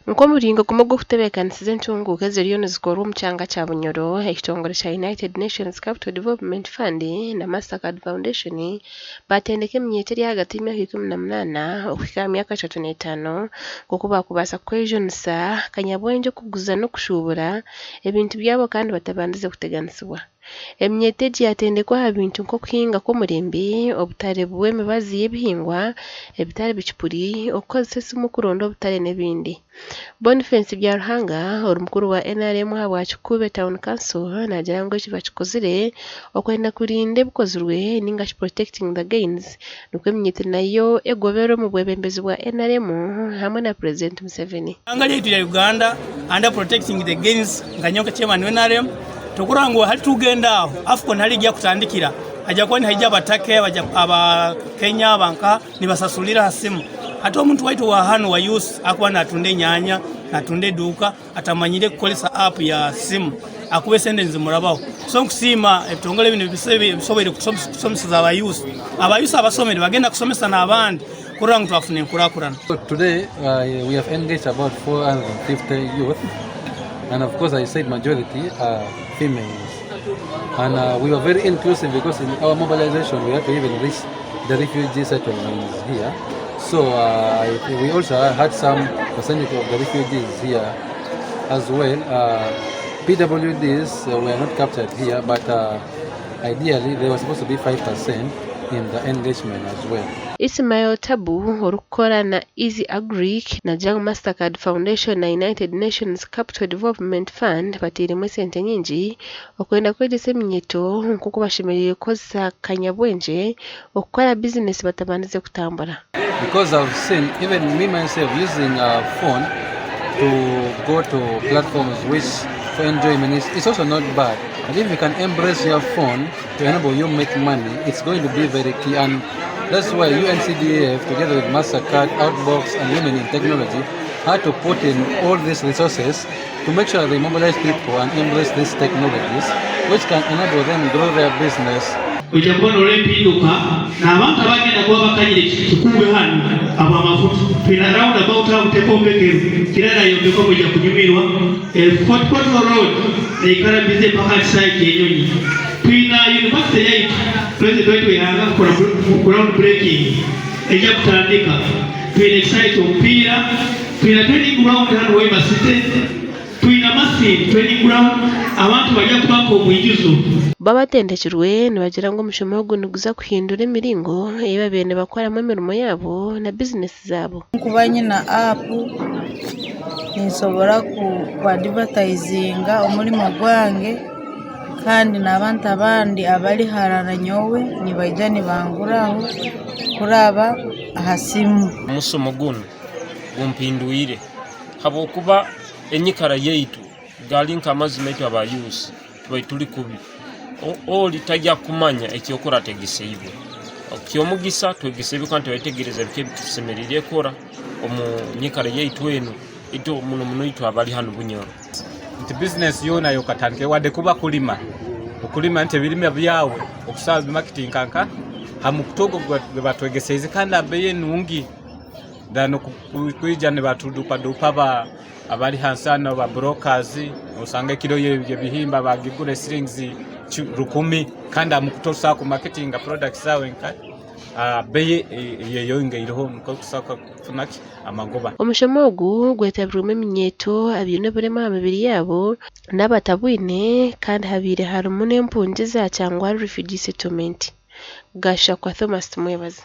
Nk'omuringo gumwe ogw'okutebeekanisiza entunguuka eziriyo nizikorwa omu kyanga kya Bunyoro, ekitongore kya United Nations Capital Development Fund na Mastercard Foundation baatendeka eminyeeto eri ahagati y'emyaka 18 okuhika aha myaka 35 nk'oku baakubaasa kwejunisa kanyabwengye okuguza n'okushuubura ebintu byabo kandi batabandize kuteganisibwa. Eminyeeto egi yaatendekwa aha bintu nk'okuhinga kw'omurembe, obutare bw'emibazi y'ebihingwa, ebitari bicupuri, okukozesa esimu kuronda obutare n'ebindi. Boniface Byaruhanga, ori mukuru wa nrm ahabwa Kikuube Town Council naagira ngu eki bakikozire okwenda kurinda ebikozirwe ninga shi protecting the gains nikwo eminyeeto nayo egobere omu bwebembezi bwa nrm hamwe na Purezidenti Museveni. Eihanga ryaitu rya Uganda under protecting the gains nka nyowe nka chairman wa nrm Tokurora ngu hati tugenda aho AFCON hali ejya kutandikira haija kuba nihaija abatake aba Kenya abanka nibasasulira ha simu. Hati omuntu waitu owa hanu wa youth akuba natunda enyanya, natunda eduuka atamanyire kukozesa app ya simu akuba esente nizimurabaho. So nkusiima ebitongole binu ebisoboire kutusomeseza aba youth. Aba youth abasomere bagenda kusomesa n'abandi kurora ngu twafuna enkurakurana. Today we have engaged about 450 youth and of course I said majority are females and we were very inclusive because in our mobilization we had to even reach the refugee settlements here so we also had some percentage of the refugees here as well. PWDs were not captured here but ideally they were supposed to be 5% in the engagement as well. Ismail Tabu orikukora na Easy Agric naagira ngu Mastercard Foundation na United Nations Capital Development Fund bateiremu esente nyingi okwenda kwegyesa eminyeeto nk'oku bashemereire kukozesa kanyabwengye okukora bizinesi batabandize kutambura. Because I've seen even me myself using a phone to go to platforms which for enjoyment it's also not bad. But if you can embrace your phone to enable you make money, it's going to be very key. And that's why UNCDF, together with MasterCard, Outbox, and Women in Technology, had to put in all these resources to make sure they mobilize people and embrace these technologies, which can enable them grow their business. Oija kuba norora empinduka n'abantu abagenda kuba bakanyire Kikuube hanu habw'amafuta. Twine round about aho tekombekerwe, kirara yombekwa mwija kunyumirwa. Fort Portal Road neikara busy mpaka aha kisaayi ky'enyonyi. Twine university yaitu president waitu w'eihanga akakora ground breaking eija kutandika. Twine ekisaayi ky'omupiira, twine training ground hanu Hoima City. Twine Masindi Training Ground, abantu barya kuba nk'omwijuzo. Bo abatendekirwe nibagira ngu omushomo ogu niguza kuhindura emiringo ei babaire nibakoramu emirimo yaabo na bizinesi zaabo. Nkuba nyine app ninsobora ku adivatayizinga omurimo gwange kandi n'abantu abandi abari hara na nyowe nibaija nibanguraho kuraba aha simu. Omusomo gunu gumpindwire habwokuba enyikara yaitu gali nk'amazima itwe aba youth tubaire tuli kubi. Oli tagya kumanya ekyokora ategeseibwe. Ky'omugisa twegeseibwe kandi twayetegereza biki ebitusemeriire kora omu nyikara yaitu enu itwe muno muno itwe abali hanu Bunyoro. Nti bizinesi yoona yokatandika wadde kuba kulima, okulima nti ebirime byawe okusobola kubimaketinga nka ha mukutu ogu ogu batwegeseize kandi ha beeyi enungi. Than kwija nibatudupadupa abari hansi hanu aba brokers osanga ekiro y'ebihimba bagigura siringi rukumi kandi aha mukutu tokusobora kumaketinga products zaawe nka aha beeyi eyeyongeireho nikwo okusobora kufuna ki amagoba. Omushomo ogu gwetabirwemu eminyeeto abaine oburema aha mibiri yaabo n'abatabwine kandi habaire harimu n'empungi eza Kyangwali Refugee Settlement. Gashakwa Thomas Tumwebaze.